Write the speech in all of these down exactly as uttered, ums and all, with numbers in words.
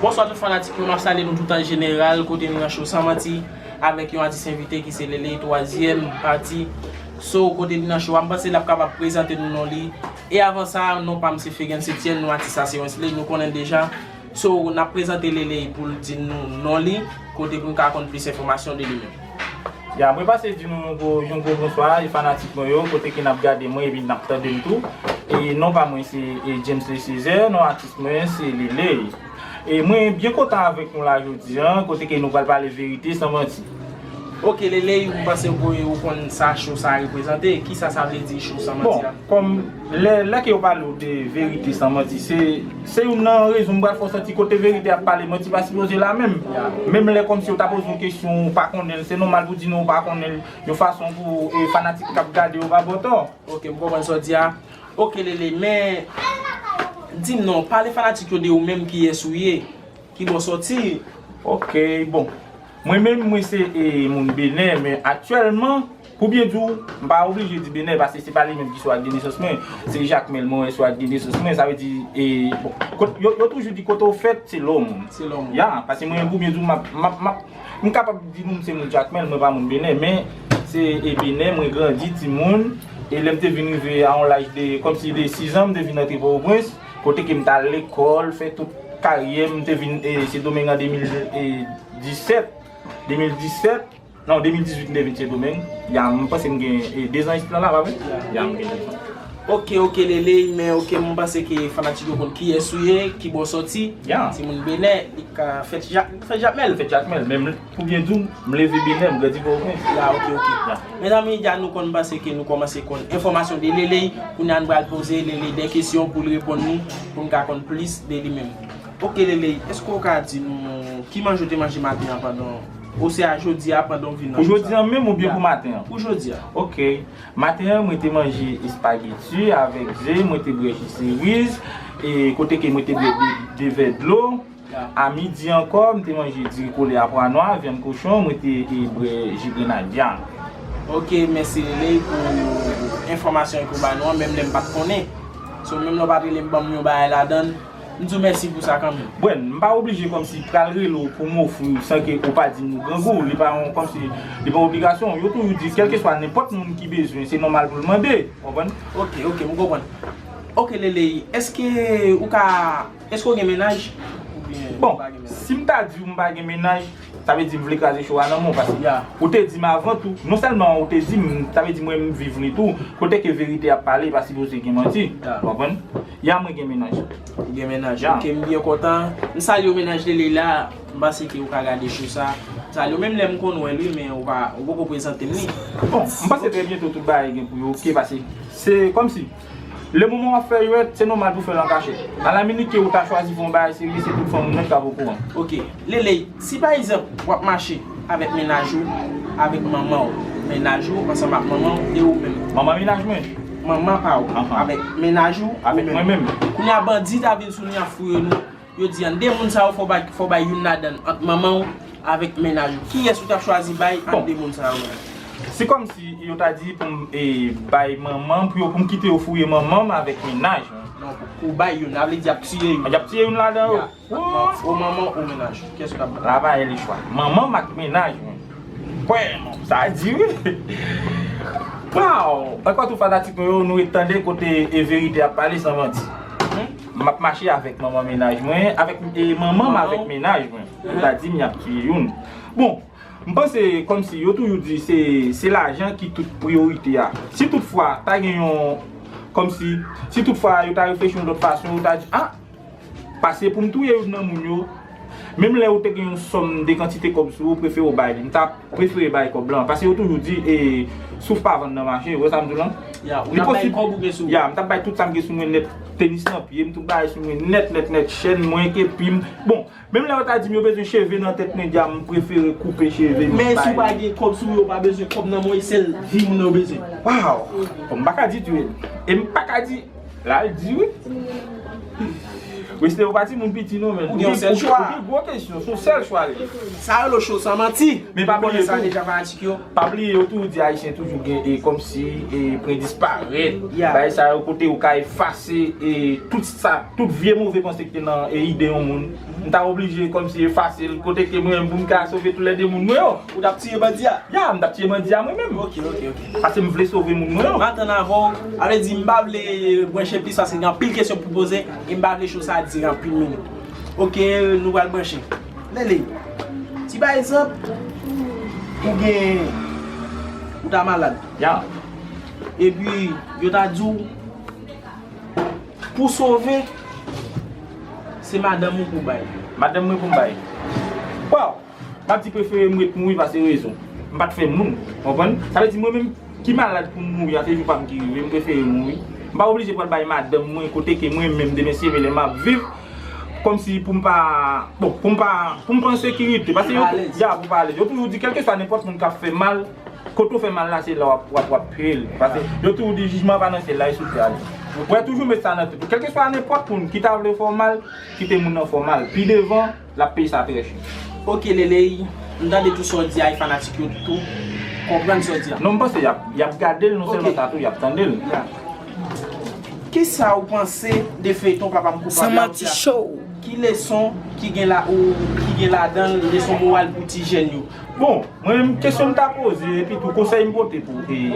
Bonswa tout fanatik mwen, m ap salye nou tout an jeneral, kote nou nan show San Manti, avèk yon atis envite ki se Lele, twazyèm pati. So, kote li nan show a, m panse l ap kapab prezante nou non li. E avan sa, non pa m se Fegen Setyèn, non atis la se Wensley, nou konnen deja. So, n ap prezante Lele pou l di nou non li, kote pou n ka konn plis enfòmasyon de li menm. Ya, mwen pase di nou yon gwo, yon gwo bonswa, e fanatik mwen yo, kote ke n ap gade mwen epi n ap tande m tou. E non pa mwen se, e, James Le Césaire, non atis mwen se Lele. E mwen byen kontan avèk nou la jodi a, kote ke nou pral pale verite san manti. Ok, Lele, m panse ke ou konn sa show sa reprezante. Kisa sa vle di show san manti a? Bon, kòm lè, lè ke yo pale w de verite san manti, se, se youn nan rezon m pral fè w santi kote verite ap pale, manti pa sipoze la menm. Ya. Menm lè kòmsi yo ta poze w kesyon ou pa konnen l, se nòmal pou w di non ou pa konnen l, yon fason pou, e, fanatik k ap gade yo pa ba w tò. Ok, m konprann sa w di a. Ok, Lele, men di m non, pale fanatik yo de ou menm, kiyès ou ye, ki bò w sòti. Ok, bon. Mwen menm, mwen se, e, moun Benè, men aktyèlman, pou byen di w, m pa oblije di Benè, paske se pa li menm ki sou ak de nesans mwen, se Jakmèl mwen wè sou ak de nesans mwen, sa vle di, e, bon, kot-, yo, yo toujou di kote w fèt, se la w mouri. Se la w mouri. Ya, paske mwen, pou byen di w, m ap, m ap, m ap, m kapab di nou m se moun Jakmèl, mwen pa moun Benè, men se, e, Benè, mwen grandi timoun, e lè m te vin rive a yon laj de, kòmsi de sis an, m te vin antre Pòtoprens, kote ke m t al lekòl, fè tout karyè m, m te vin, e, Sendomeng an de mil disèt, de mil disèt, non, de mil dizuit m te vin Sendomeng. Ya, m panse m gen, e, de zan isit la, pa vre? Ya, m gen de zan. Ok, ok, Lele, men ok, m panse ke fanatik yo konn kiyès ou ye, ki bò w sòti. Ya. Timoun Benè, li ka fèt Ja-, fèt Jakmèl. Fèt Jakmèl, men m, pou byen di w, m leve Benè, m grandi Pòtoprens. Ya, ok, ok. Ya. Mezanmi, dja nou konn, m panse ke nou kòmanse konn enfòmasyon de Lele, kounye a nou pral poze Lele de kesyon pou l reponn nou, pou n ka konn plis de li menm. Ok, Lele, èske w ka di nou ki manje w te manje maten an pandan, osea jodi a pandan w vin nan show sa? Pou jodi a menm oubyen pou maten an? Pou jodi a. Ok. Maten an, mwen te manje espageti avèk ze, mwen te bwè ji seriz, e kote ke mwen te bwè de, de vè dlo. Ya. A midi ankò, m te manje diri kole a pwa nwa, vyann kochon, mwen te, e, bwè ji grenadya. Ok, mèsi Lele pou enfòmasyon ke w ba nou an, menm lè m pa t konnen. So, menm lè w pa t rele m ban m yon bagay ladan l, m di w mèsi pou sa kanmenm. Bwen, m pa oblije kòmsi pral rele w pou m ofri w san ke ou pa di m ou grangou. Li pa yon, kòmsi, li pa yon obligasyon. Yo toujou di, kèlkeswa nenpòt moun ki bezwen, se nòmal pou l mande. Konprann? Ok, ok, m konprann. Ok, Lele, èske ou ka, èske w gen mennaj? Oubyen ou pa gen mennaj? Bon, si m ta di w m pa gen mennaj, sa vle di m vle kraze show a nan men w, paske ou te di m avan tou. Non sèlman ou te di m, sa vle di mwen m viv li tou. Kote ke verite ap pale, pa sipoze gen manti. Ou konprann? Ya, mwen gen mennaj. Ou gen mennaj. Ya. Ok, m byen kontan. M salye w mennaj Lele la. M panse ke ou ka gade show sa. M salye w, menm lè m konn wè l wi, men ou pa, ou poko prezante m li. Bon, m panse trè byento tout bagay gen pou yo ok, paske se kòmsi le moman w ap fè jwèt, se nòmal pou fè l an kachèt. Alaminik ke ou ta chwazi fè yon bagay serye, se tout fanmi w nèt k ap okouran. Ok. Lele, si pa egzanp w ap mache avèk mennaj ou, avèk manman w, mennaj ou ansanm ak manman w e ou menm. Manman mennaj mwen. Manman pa w, avèk mennaj ou, ou menm. Avèk mwen menm. Kounye a bandi ta vin sou nou, y ap fouye nou. Yo di an de moun sa yo, fò w bay, fò w bay youn ladan l ant manman w avèk mennaj ou. Kiyès ou t ap chwazi bay ant de moun sa yo menm? Se kòmsi yo ta di pou m, e, bay manman m, pou yo, pou m kite yo fouye manman m avèk mennaj mwen. Non, pou, pou w bay youn, sa vle di y ap tiye youn. Y ap tiye youn ladan yo. Ya. Ou manman ou mennaj ou, kiyès ou t ap bay? Travayè le chwa. Manman m ak mennaj mwen. Kwè non, sa di wi. Waw! Ankò tou fanatik mwen yo, nou ret tande kote e verite ap pale san manti. M ap mache avèk manman mennaj mwen, avèk, e, manman m avèk mennaj mwen. Ou ta di m y ap tiye youn. Bon, m panse kòmsi yo toujou di se, se lajan ki tout priyorite a. Si toutfwa ta gen yon, kòmsi, si toutfwa yo ta reflechi yon lòt fason, yo ta di, ah, pase pou m touye youn nan moun yo, menm lè ou te gen yon sòm de kantite kòb sou ou, prefere w bay li. M ta prefere bay kòb lan. Paske yo toujou di, e, souf pa vann nan mache, ou wè sa m di w lan? Ya, ou t ap bay kòb ou gen sou ou? Ya, m t ap bay tout sa m gen sou mwen nèt, tenis nan pye m, tout bagay sou mwen nèt, nèt, nèt, chèn mwen, kepi m. Bon, menm lè yo ta di m yo bezwen cheve nan tèt mwen, dja m prefere koupe cheve m bay. Men si w pa gen kòb sou ou, yo pa bezwen kòb nan mwen, sèl vi moun nan yo bezwen. Waw! Bon, m pa ka di tou. E m pa ka di, la l di wi. Wesley, ou pa timoun piti non, men. Ou gen yon sèl chwa. Ou gen gwo kesyon, se yon sèl chwa li. Sa rele cho san manti. Men pa bliye tou, deja fanatik yo. Pa bliye, yo toujou di Ayisyen toujou gen, e, kòmsi, e, pran disparèt. Bagay sa yo kote ou ka efase, e, tout sa, tout vye move panse ki te nan, e, ide yon moun. M ta oblije kòmsi efase l, kote ke mwen menm pou m ka sove toulède moun mwen yo. Ou t ap tiye bandi a? Ya, m t ap tiye bandi a mwen menm. Ok, ok, ok. Paske m vle sove moun mwen yo. M ap tann avè w. A vle di, m pa vle branche plis paske gen anpil kesyon pou poze e m pa vle cho sa dire anpil minit. Ok, nou pral branche. Lele, si pa egzanp, ou gen, ou ta malad. Ya. Epi, yo ta di w, pou sove, se madanm ou pou bay. Madanm mwen pou m bay. Waw! M ap di prefere m ret mouri pase rezon. M pa t fè moun. Konprann? Sa vle di mwen menm ki malad pou m mouri a, se jou pa m ki rive, m prefere mouri. M pa oblije pral bay madanm mwen kote ke mwen menm demen si Dye vle m ap viv. Kòmsi pou m pa, bon, pou m pa, pou m pa an sekirite. Paske yo, ya, pou pa alèz. Yo toujou di, kèlkeswa nenpòt moun k ap fè mal, kote w fè mal la, se la w ap, w ap, w ap peye l. Paske yo toujou di jijman pa nan syèl la, e sou tè a li. Ou wè toujou met sa nan tèt ou. Kèlkeswa nenpòt moun ki ta vle fè w mal, kite moun nan fè w mal. Pi devan, l ap peye sa trè chè. Ok, Leley, m tande tout sa w di a, e fanatik yo tou konprann sa w di a. Non, m panse y ap, y ap gade l, non sèlman sa tou, y ap tande l. Ya. Kisa ou panse de feyton Papa m Koupab la? San manti show. Ki leson ki gen la, ou ki gen ladan l, leson moral pou ti jèn yo? Bon, mwen menm, kesyon m ta poze, epi tou konsèy m pote pou, e,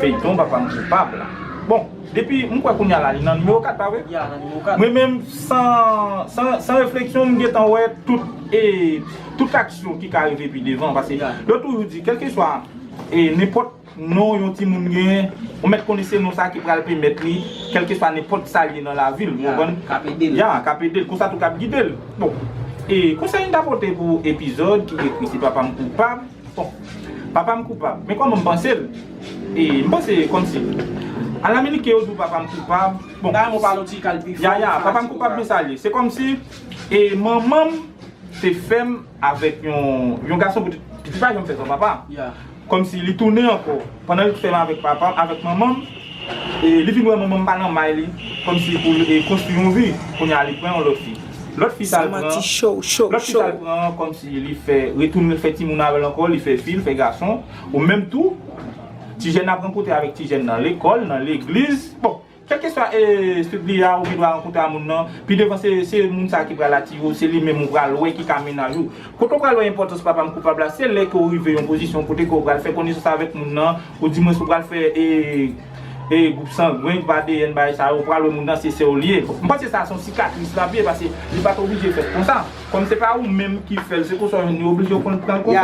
feyton Papa m Koupab la. Bon, depi, m kwè kounye a la, li nan nimewo kat, pa vre? Ya, nan nimewo kat. Mwen menm, san, san, san refleksyon, m gentan wè tout, e, tout aksyon ki ka rive pi devan. Paske yo toujou di, kèlkeswa, e, nenpòt non yon timoun genyen, ou mèt konnen se non sa ki pral pèmèt li, kèlkeswa nenpòt sa l ye nan lavi l, ou konprann? K ap ede l. Ya, k ap ede l, konsa tou k ap gide l. Bon, e konsèy m ta pote pou epizòd ki ekri se Papa m Koupab. Bon, Papa m Koupab. Men kòman m panse l? E m panse kòmsi, a la minit ke yo di w Papa m Koupab, bon. Dayè, mwen pale yon ti kal pi fò. Ya, ya, Papa m Koupab, men sa l ye. Se kòmsi, e manman m te fè m avèk yon, yon gason, pitit, pitit pa janm fè sa papa. Ya. Kòmsi li tounen ankò. Pandan li fè m avèk papa, avèk manman m, e li vin wè manman m pa nan may li, kòmsi pou l, e, konstwi yon vi. Kounye a, li pran yon lòt fi. Lòt fi sa l pran, lòt fi sa l pran, kòmsi li fè, retounen fè timoun avè l ankò, li fè fi, li fè gason. Ou menm tou, ti jèn ap rankontre avèk ti jèn nan lekòl, nan legliz. Bon, kèlkeswa, e, strik li a, ou gen dwa rankontre a moun nan. Pi devan, se, se moun sa ki pral atire w, se li menm ou pral wè ki ka mennaj ou. Kote w pral wè enpòtans Papa m Koupab la, se lè ke w rive yon pozisyon kote ke w pral fè konesans avèk moun nan, ou di mwens ou pral fè, e, e, gwoup sangwen, gwoup A D N, bagay sa yo, ou pral wè moun nan se sè w li ye. M panse sa se yon sikatris l ap ye, paske li pa t oblije fèt konsa. Kòm se pa ou menm ki fè l, se konsa w jwenn li, oblije w konn pran l konsa.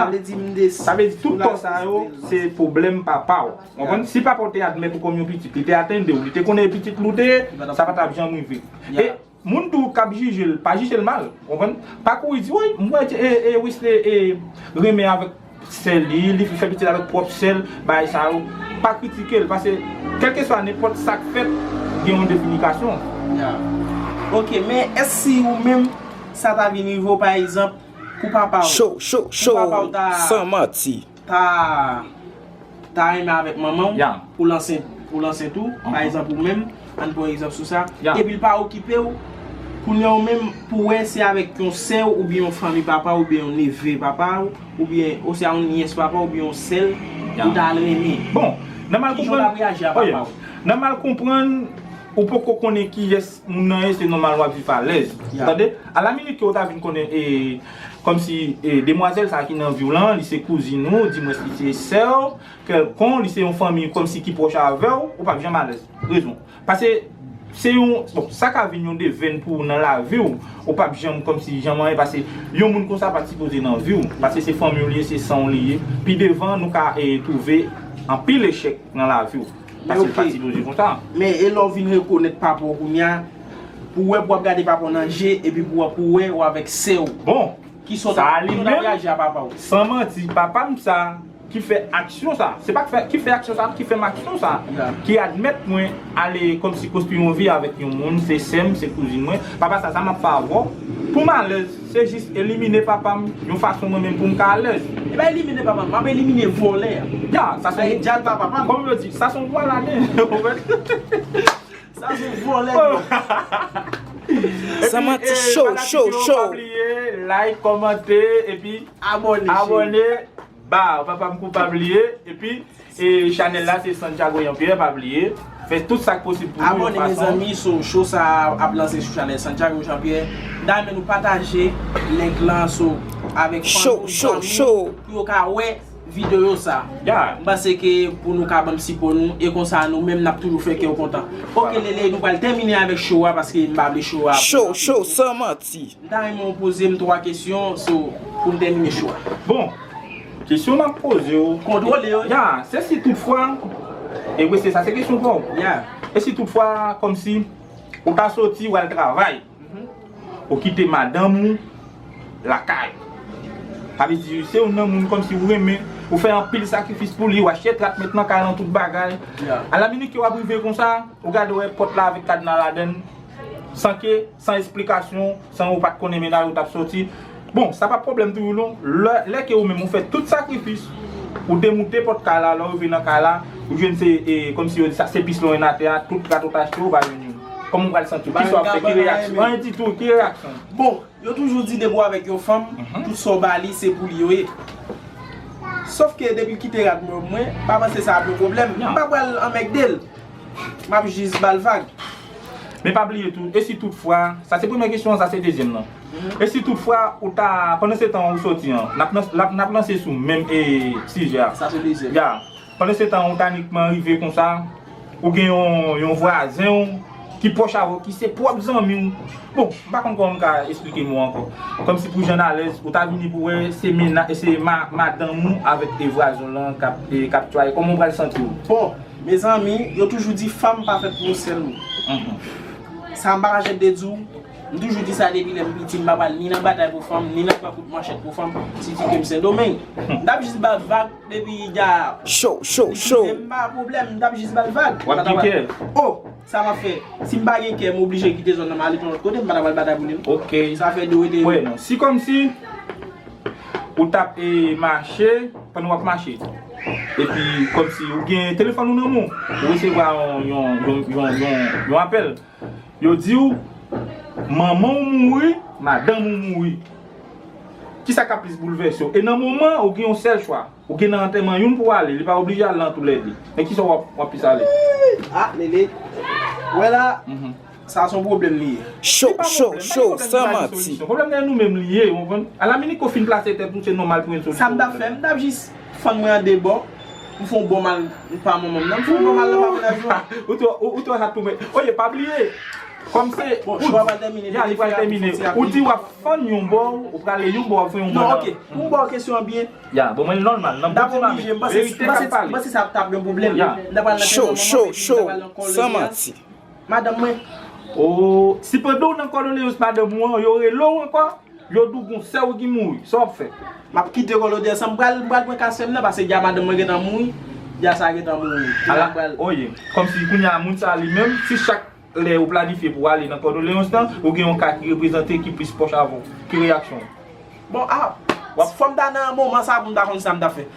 Sa vle di tout tò sa yo, se pwoblèm papa w. Konprann? Si papa w te admèt ou kòm yon pitit, li te atende w, li te konnen e pitit li w te ye, sa pa t ap janm rive. E moun tou k ap jije l, pa jije l mal. Konprann? Pa kouri di, "Woy, m wè e, e, Wesley, e, renmen avèk sè li, li fè pitit avèk pwòp sè l," bagay sa yo. Pa kritike l, paske kèlkeswa nenpòt sa k fèt, gen yon definikasyon. Ya. Ok, men èske si ou menm, sa ta vin rive w, pa egzanp, pou papa w, pou papa w ta, san manti, ta, ta renmen avèk manman w, pou l ansent, pou l ansent ou, pa egzanp ou menm, ann pran egzanp sou sa, epi l pa okipe w, kounye a ou menm pou wè se avèk yon sè w oubyen yon fanmi papa w oubyen yon neve papa w, oubyen oswa yon nyès papa w oubyen yon sè l, ou ta al renmen. Bon, nan mal konprann, kijan w t ap reyaji a papa w? Nan mal konprann, ou poko konnen kiyès moun nan ye, se nòmal w ap viv alèz. Ou tande? A la minit ke w ta vin konnen, e, kòmsi, e, demwazèl sa ki nan vi w lan, li se kouzin ou, dimwens li se sè w, kèlkonk, li se yon fanmi kòmsi ki pwòch avè w, ou p ap janm alèz. Rezon. Paske se yon, bon, sa ka vin yon devèn pou ou nan lavi w, ou p ap janm kòmsi janm anyen, paske yon moun konsa pa t sipoze nan vi w, paske se fanmi w li ye, se san w li ye. Pi devan, nou ka, e, twouve anpil echèk nan lavi w. Paske l pa t sipoze konsa. Men e lè w vin rekonèt papa w kounye a, pou w wè pou w ap gade papa w nan je, epi pou w ap, pou w wè w avèk sè w. Bon, kisa w t ap reyaji a papa w? San manti, papa m sa, ki fè aksyon sa. Se pa ki fè, ki fè aksyon sa, ki fè m aksyon sa. Ki admèt mwen ale kòmsi konstwi yon vi avèk yon moun, se sè m, se kouzin mwen. Papa sa, sa m ap fè avè w. Pou m alèz, se jis elimine papa m, yon fason mwen menm pou m ka alèz. E pa elimine papa m, m ap elimine vòlè a. Ya, sa se yon djad pa papa m. Kòm yo di, sa se yon vòlè, ou konprann? Sa se yon vòlè. San manti, show, show, show. Pa bliye like, kòmante, epi abòne. Abòne. Ba, papa m kou pa bliye. Epi, e chanèl la se Santiago Jean Pierre, pa bliye. Fè tout sa k posib pou nou yon fason. Abòne, mezanmi, so show sa ap lanse sou chanèl Santiago Jean Pierre. Dayè nou pataje link lan so avèk fanmi, zanmi, pou yo ka wè videyo sa. M panse ke pou nou ka ban m sipò nou, e konsa nou menm n ap toujou fè kè w kontan. Ok, Lele, nou pral tèmine avèk show a paske m pa vle show a. Show, show, san manti. M ta renmen w poze m twa kesyon, so, pou n tèmine show a. Bon, kesyon m ap poze w. Kontwole yo. Ya, se si toutfwa, e wi, se sa, se kesyon pa w. Ya. E si toutfwa, kòmsi, ou ta soti, w al travay. Ou kite madanm ou lakay. Sa vle di, se youn nan moun kòmsi ou renmen, ou fè anpil sakrifis pou li, ou achte trak, met nan kay lan, tout bagay. Ya. Alaminik ke w ap rive konsa, ou gade w wè pòt la avèk kadna ladann, san ke, san esplikasyon, san ou pa t konnen mennaj ou t ap soti. Bon, sa pa pwoblèm toujou non. Lè, lè ke ou menm ou fè tout sakrifis, ou demoute pòt kay la, lè w rive nan kay la, ou jwenn se, e, kòmsi yo di sa, se pis lan atè a, tout trak ou t achte, ou pa jwenn youn. Kòman ou pral santi w? Kisa w ap fè? Ki reyaksyon? Anyen ditou, ki reyaksyon? Bon, yo toujou di depi w avèk yon fanm, tout sa w ba li, se pou li yo ye. Sòf ke depi l kite rad mwen, mwen, m pa panse sa ap yon pwoblèm. M pa pral anmègde l. M ap jis ba l vag. Men pa bliye tou, e si toutfwa, sa se premyè kesyon an, sa se dezyèm nan. E si toutfwa, ou ta, pandan se tan ou soti an, n ap, n ap, n ap lanse sou menm, e, sijè a. Sa se dezyèm. Ya. Pandan se tan, ou ta nikman rive konsa, ou gen yon, yon vwazen w ki pwòch avè w, ki se pwòp zanmi w. Bon, m pa konn kòman m ka esplike mo ankò. Kòmsi pou jan alèz, ou ta vini pou wè se mena, se ma, madanm ou avèk e vwazen w lan k ap, e, k ap twaye. Kòman w pral santi w? Bon, mezanmi, yo toujou di fanm pa fèt pou yon sèl moun. Sa m pa ka janm te di w, m toujou di sa depi lè m piti, m pa pral ni nan batay pou fanm, ni nan pran kout manchèt pou fanm, si kite m Sendomeng. M t ap jis ba l vag, depi dja. Show, show, show. Li kite m, pa pwoblèm, m t ap jis ba l vag. W ap gen kè. Oh, sa m ap fè? Si m pa gen kè, m oblije kite zòn nan, m ale yon lòt kote, m pa ta pral batay pou li non. Ok. Sa fè de rete. Wè, non. Si kòmsi ou t ap, e, mache, pandan w ap mache, epi kòmsi ou gen telefòn ou nan men w, ou resevwa yon, yon, yon, yon, yon, yon apèl. Yo di w, manman w mouri, madanm ou mouri. Kisa k ap plis boulvèse w? E nan moman, ou gen yon sèl chwa. Ou gen nan antèman youn pou w ale, li pa oblije al nan toulède. Men kisa w ap, w ap plis ale? Ah, Lele. Wè la, sa se yon pwoblèm li ye. Show, show, show, san manti. Pwoblèm nan nou menm li ye, ou konprann? Alaminik ou fin plase tèt ou, se nòmal pou yon solisyon. Sa m t ap fè, m t ap jis fann mwen an de bò, m fè yon bon mal, m pa manman m nan, m fè yon bon mal nan pa mennaj ou. Ou twò, ou, ou twò hat pou mwen. Oye, pa bliye, kòm se, bon, show a pral tèmine, ya, li pral tèmine. Ou di w ap fann yon bò, ou prale yon bò, w ap fè yon bon mal. Non, ok. Pou m ba w kesyon an byen. Ya, bon, mwen nòmal, nan bon ti mami. Verite k ap pale. M panse sa t ap yon pwoblèm. Ya. Show, show, show, san manti. Madanm mwen. Oh, si pandan w nan kondoleyans madanm ou an, yo rele w ankò, yo di w gon sè w ki mouri, sa w ap fè? M ap kite kondoleyans lan, m pral, m pral pran ka sè m nan, paske dja madanm mwen gentan mouri, dja sa gentan mouri. Ala, oye, kòmsi kounye a moun sa li menm, si chak lè ou planifye pou w ale nan kondoleyans lan, ou gen yon ka ki reprezante ki plis pwòch avè w, ki reyaksyon w? Bon, ah, fò m ta nan moman sa pou m ta konn sa m ta fè.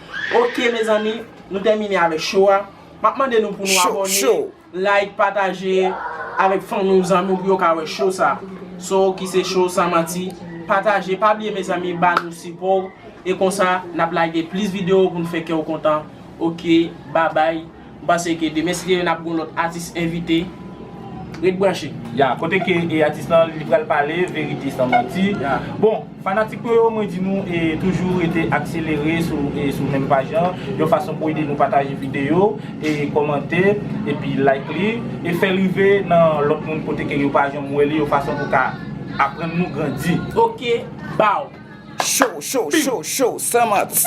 Ok, mezanmi, nou tèmine avèk show a. M ap mande nou pou nou abòne, like, pataje avèk fanmi w, zanmi w pou yo ka wè show sa. So, ki se show San Manti. Pataje, pa bliye, mezanmi, ba nou sipò w. E konsa, n ap lage plis videyo pou n fè kè w kontan. Ok, babay. M panse ke demen, si Dye vle, n ap gen yon lòt atis envite. Ret branche. Ya, kote ke e atis lan, li pral pale verite san manti. Ya. Bon, fanatik mwen yo, mwen di nou, e toujou rete akselere sou, e sou menm paj lan, yon fason pou ede nou pataje videyo, e kòmante, epi like li, e fè l rive nan lòt moun kote ke yo pa janm wè li, yon fason pou ka aprann nou grandi. Ok, bow. Show, show, show, show, san manti.